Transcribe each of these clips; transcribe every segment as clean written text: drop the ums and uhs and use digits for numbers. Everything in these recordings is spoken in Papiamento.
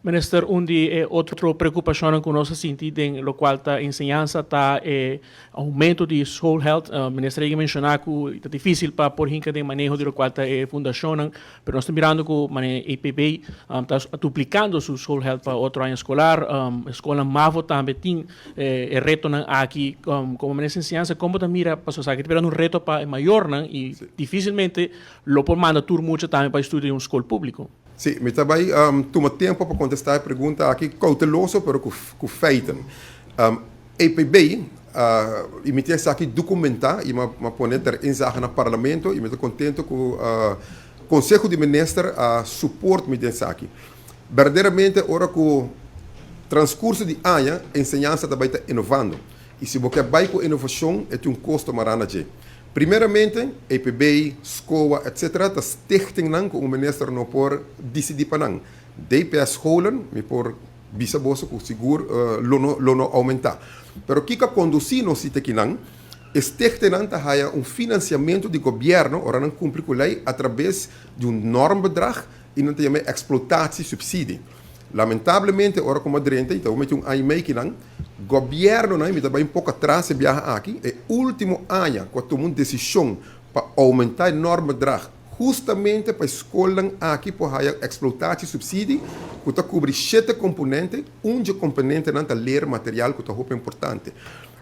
Minister, un di otro preocupacion cu nos a sinti den locual ta enseñansa ta e aumento di schoolgeld. Minister a menciona cu ta dificil pa por hinca den maneho di locual ta e fundacion, pero nos ta mirando cu EPB ta duplicando su schoolgeld pa otro aña escolar. Scol MAVO tambe tin e reto aki como minister di enseñansa. Con ta mira pa esaki? Ta un reto pa mayor y dificilmente lo por manda tur mucha tambe pa studia den un scol publico. Si, mi tambe tuma tempo pa contesta e pregunta aki, cauteloso, pero cu feiten. EPB, y mi tin aki documenta y m'a pone ter inzage na parlamento y mi ta contento cu Conseho di Minister a support mi aki. Berdaderamente, ora cu transcurso di aña, enseñansa tambe ta innovando. Y si bo kier bay cu innovacion, e tin un costo mará na. Primeramente, EPB, SKOA, etc., ta stichting nan cu e minister no por dicidi pa nan. DPS scholen, mi por bisa boso cu sigur lo no aumenta. Pero kico a conduci nos aki nan, stichting nan ta haya un financiamento di gobierno, ora nan cumpli cu ley atraves di un normbedrag y nan ta yama exploitatiesubsidie. Lamentablemente, ora cu m'a drenta, anto, mi un aña y mey nan, gobierno nan, mi tambe un poco atras e biaha aki, e ultimo aña, cu a tuma un decision pa aumenta e normbedrag, justamente pa scol aki por haya exploitatiesubsidie, cu ta cubri shete componente, un di componente nan ta leermateriaal, cu ta hopi importante.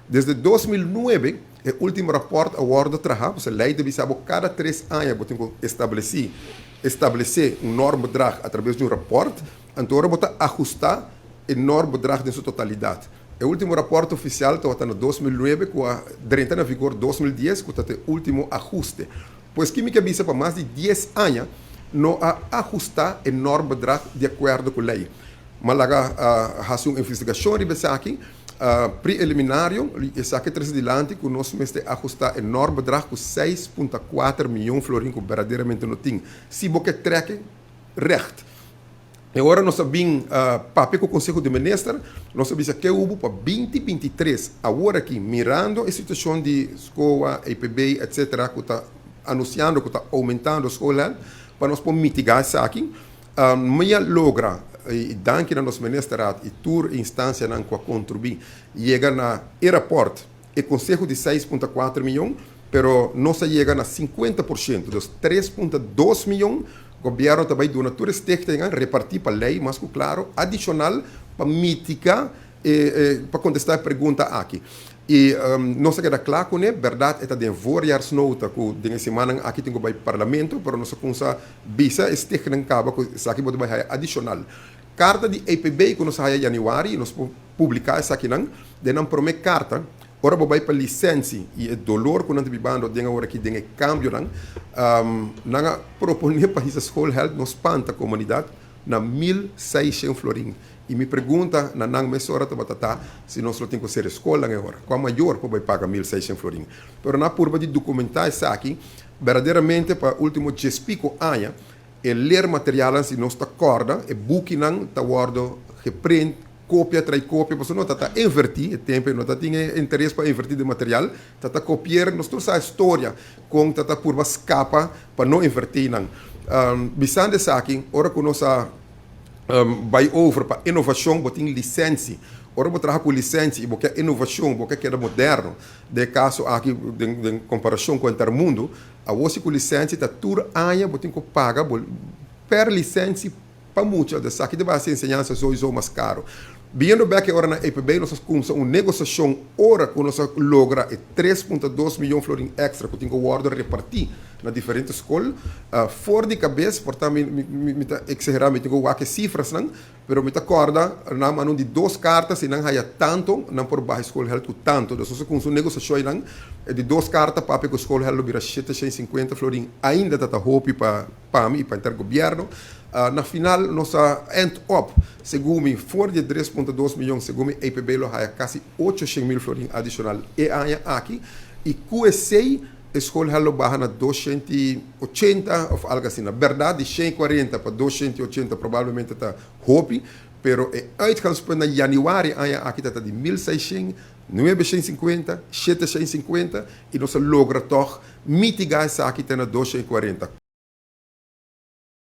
Desde 2009, e ultimo rapport a wordo traha, e ley ta bisa cada 3 aña bo tin cu establece un normbedrag atraves di un rapport, anto bo ta ahusta e normbedrag den su totalidad. E ultimo rapport oficial ta na 2009, cu a drenta na vigor 2010, cu ta e ultimo ahuste. Pues cu mi kier bisa, pa mas di 10 aña no a ahusta e normbedrag di acuerdo cu ley. M'a laga haci un investigacion riba esaki, preliminario, esaki trece dilanti cu nos mester ahusta e normbedrag cu 6,4 miyon florin, cu berdaderamente no tin. Si bo kier trek recht. Y awor nos a bin papia cu Conseho di Minister, nos a bisa cu pa 2023, awor aki, mirando e situacion di SKOA, EPB, etc., cu ta anunciando cu ta aumentando scol, pa nos por mitiga esaki, m'a logra, y danki na nos ministerraad y tur instancia nan cu a contribui, yega na e rapport, e conseho di 6,4 miyon, pero nos a yega na 50%, dus 3,2 miyon, gobierno tambe duna tur stichting reparti pa ley, mas claro, adicional pa mitiga, pa contesta e pregunta aki. Y nos a keda cla cu ne, berdad, ta den voorjaarsnota cu den siman aki tin cu bay parlamento, pero nos a cuminsa bisa stichting caba cu esaki por bay adicional. Carta di EPB cu nos a haya januari, nos publica esaki nan, den nan prome carta, ora bo bay pa licentie y e dolor cu nan ta bibando den awor aki den e cambio nan, nan a propone pa hisa schoolgeld, no spanta comunidad, na 1600 florin. Y mi pregunta na nan mesora tabata si nos tin cu cera scol awor. Cua mayor por bay paga 1600 florin? Pero nan a purba di documenta esaki, berdaderamente pa ultimo 10 pico aña, e leermaterialen si nos ta corda, e boeknan ta wordo geprint, copia, trai copia, pasobra no ta inverti, e tempo no ta tin interes pa inverti den material, ta copia, nos tur sa historia, con ta purba scapa pa no inverti nan. Bisando esaki, ora cu nos a bay over pa innovacion, bo tin licentie. Ora bo traha cu licentie y bo kier innovacion, bo kier moderno. Den caso aki, den comparacion cu e mundo, awor cu licentie ta tur aña, bo tin cu paga per licentie pa mucha, esaki ta bay enseñansa sowieso mas caro. Viendo bek ora na EPB, nos a cuminsa un negociacion ora cu nos a logra e 3,2 miyon florin extra cu tin cu wordo reparti na diferente scol. For di cabes, por tanto, mi ta exagera, mi tin cu wak cifranan, pero mi ta corda, nan a manda di dos carta, si nan haya tanto, nan por baha schoolgeld cu tanto. Dus nos a cuminsa un negociacion nan, di dos carta papia cu schoolgeld lo bira 750 florin, ainda ta hopi pa mi y pa e gobierno. Na final, nos a end up, segun mi, for di 3,2 miyon, segun mi, EPB lo haya casi 800 mil florin adicional e aña aki, y cu esey, schoolgeld lo baha na 280 of algo asina. Na berdad, di 140 pa 280 probablemente ta hopi, pero e uitgangspunt na januari aña aki ta di 1600, 950, 750 y nos a logra toch mitiga esaki te na 240.